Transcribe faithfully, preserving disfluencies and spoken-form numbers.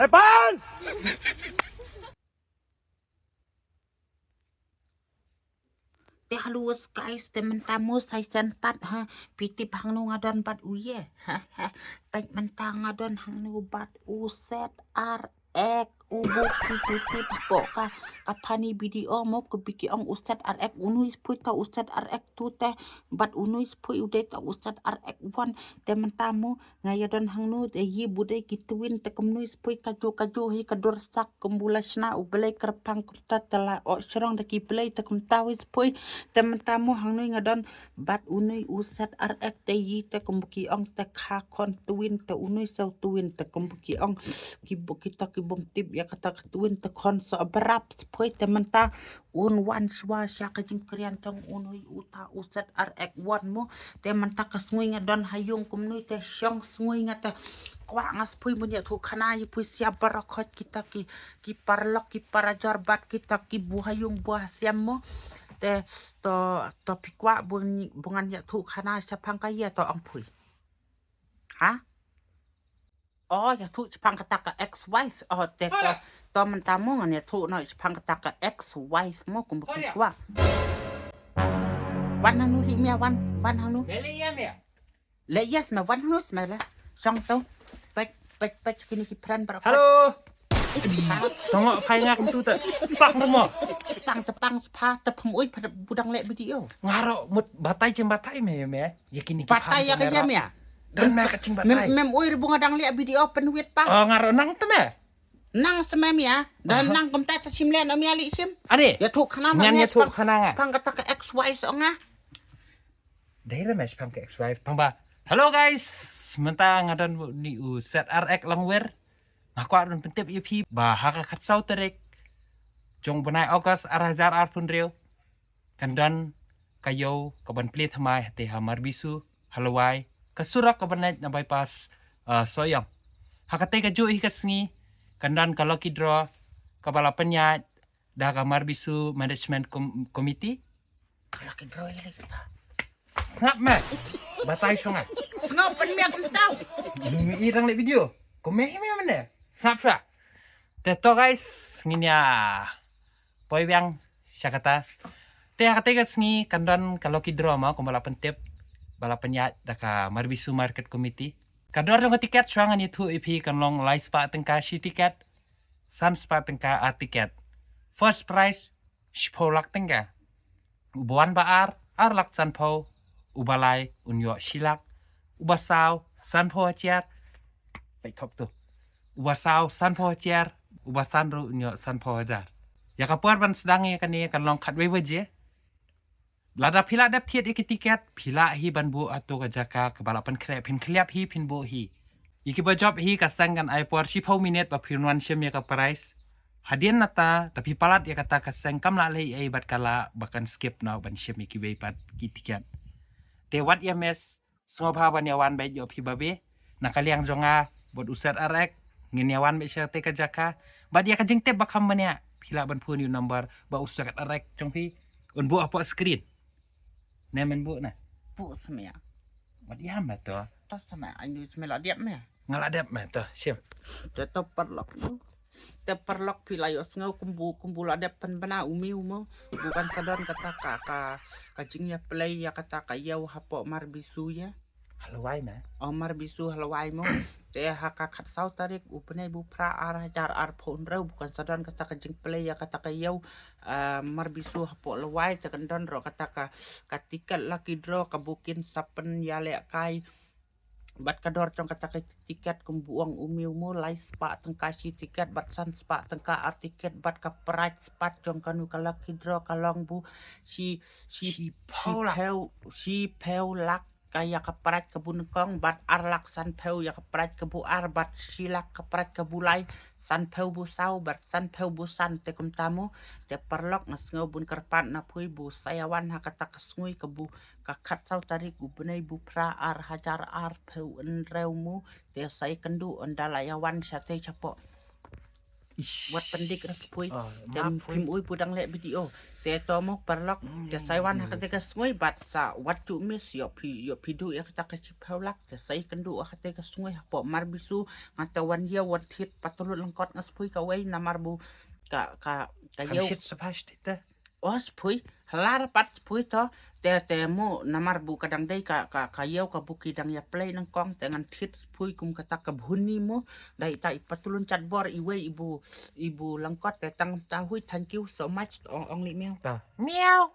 Tepan! Te hello guys, te mynta mo sa shisien pat ha, phi tip hangno nga don bad u ïa. Peit mynta nga don hangno bad u Set R X, u ba phi tip hapoh ka, ka funny video mo, ka ba ki ong u Set R X, u nui spui ta u Set R X tu te, bad u nui spui u dei ta u Set R X one, te mynta mo, nga ïa don hangno, te ïa ba dei ki twin te kumno spui ka ju ka ju hi ka dur sak kum ba la shna u blei kyrpang kumta te la oh shrong da ki blei te kumta wi spui. Te mynta mo hangno nga don bad u nui u Set R X te ïa te kum ba ki ong te ka khon twin te u nui sa u twin te kum ba ki ong ki ba kita ki bym tip ïa kata ka twin te khon sa brap spui te mynta un wan shuwa sha ka jingkren jong u nui uta u Set R X one mo. Te mynta ka sngi nga don ha ïung kumno te shong sngi nga te kwah nga spui mo ïathuh khana ïa phi sia baroh khoit kita ki, ki paralok ki parajor bad kita ki ba ha ïung ba ha sem mo. Te to, to phi kwah ba ngan ïathuh khana shaphang ka ïa to ong phi. Ha? Oh, ïathuh shaphang kata ka ex-wife. Oh, te to, to mynta mo ngan ïathuh noh shaphang kata ka ex-wife mo kum ba phi kwah. Wan hangno lei mia, wan, wan hangno. Lei ïa mia. Lei ïa sma, wan hangno sma la. Shong to. Peit, peit, peit kine ki pran baroh. Hello. Sngewbha phai nga kumtu te. Tepang mo. Tepang, tepang, spha, tepang, oi, pha ba dang leh video. Nga ruh mut batai jingbatai me, me. Ïa kine ki pha. Batai ïa ka ïa me. Don me ka jingbatai. Mem, mem, oi, ri ba nga dang leh video pynwit pa. Oh, nga ruh nang te me. Nang sma me ïa. Don nang kumta te shim leh na me ïa lei shim. Ade. Ïathuh khana me. Ngan ïathuh khana nga. Shaphang kata ka ex-wife ong nga. Dei re me shaphang ka ex-wife tang ba. Hello guys. Mynta nga don ni u Set R X Longwer. Nga kwah ban pyntip ïa phi ba ha ka khatsaw tarik jong bnai August ar hajar arphew hynriew kan don ka ïew ka ban plie thymmai hate ha Marbisu ha Lawai, ka surok ka ban leit na bypass, uh, Sohiong. Ha katei ka juh hi ka sngi kan don ka lucky draw ka ba la pynïaid da ka Marbisu Management Com-, Committee. Ka lucky draw ïa lei kata. Sngap me. Batai shong nga. Sngap pyn me kumta. Mi i rang leh video. Ko me hi me mane. Sngap sha. Te to guys, ngin ïa poi biang sha kata. Te ha katei ka sngi kan don ka lucky draw mo kum ba la pyntip ba la pynïaid da ka Marbisu Market Committee. Ka dor jong ka tiket shuwa ngan ïathuh ïa phi kan long lai spah tyngka shi tiket, san spah tyngka ar tiket. First prize shiphew lak tyngka. Uba wan ba ar, ar lak sanphew, uba lai un ïoh shi lak, uba saw sanphew hajar. Peit khop tu. Uba saw sanphew hajar, uba san ruh un ïoh sanphew hajar. Ïa ka por ban sdang ïa kane kan long khatwei baje. Lada phi la dep thied ïa ki tiket, phi lah hi ban buh hato ka jaka ka ba la pynkhreh, phin khylliap hi, phin buh hi. Ïa ki ba jop hi ka seng kan ai por shiphew minit ba phin wan shim ïa ka prize. Hadien nata da phi palat ïa kata ka seng kam lah leh ei bad ka lah ba kan skip noh ban shim ïa kiwei pat ki tiket. Te wat ïa miss, sngewbha ban ïa wan beit ïoh phi babe. Na ka liang jong nga bad u Set R X ngin ïa wan beit sha katei ka jaka. Bad ïa ka jingtip ba kham bniah phi lah ban phone ïa u number ba u Set R X jong phi un buh hapoh screen. Ne men buh na. Buh sma. Wat ïa me to. To sma, ai nu sma la dep me. Nga la dep me to, shim. Te to paralok mo. Te paralok phi la ïohsngew kumbu, kumbu la dep pynbna u Miu mo. Bukan ka don kata ka, ka, ka jingïaplei ïa kata ka ïew hapoh Marbisu ïa. Ha Lawai me. Oh, Marbisu ha Lawai mo. Te ha ka khatsaw tarik u bnai bu phra ar hajar arphew hynriew bukan sa don kata ka jingplei ïa kata ka ïew, ah, Marbisu hapoh Lawai te kan don ruh kata ka, ka tiket lucky draw ka bukin sa pynïalehkai. Bad ka dor jong kata ka tiket kum ba ong u Miu mo lai spah tyngka shi tiket bad san spah tyngka ar tiket bad ka prize pat jong kano ka lucky draw ka long bu shi, shi, shiphew lak. Shiphew, shiphew lak ka ïa ka prize ka bu nyngkong bad ar lak sanphew ïa ka prize ka bu ar bad shi lak ka prize ka bu lai, sanphew bu saw bad sanphew bu san te kumta mo. Te paralok nga sngew bun kyrpad na phi bu sa ïa wan ha kata ka sngi ka bu ka khatsaw tarik u bnai bu phra ar hajar arphew hynriew mo. Te sa ïakynduh ynda la ïa wan shatei shapoh. Wat pyndik ra Spui. Te phim ui pu dang leh video. Te to mo paralok. Te sa wan ha kata ka sngi bad sa wat ju miss, ïoh phi, ïoh phi duh ïa kata ka shiphew lak. Te sa ïakynduh ha kata ka sngi hapoh mar bisu. Nga te wan ïew wan thied patlun lyngkot nga Spui kawei namar bu ka, ka, ka ïew. O Spui, hala pat Spui to. Te, te mo namar bu ka dang dei ka, ka, ka ïew ka bu ki dang ïa play nyngkong te ngan thied Spui kum kata ka bhuni mo. Dei ta i patlun chatbor iwei ibu, ibu lyngkot te tang ta hui, thank you so much. Ong, ong leh miau. Miau.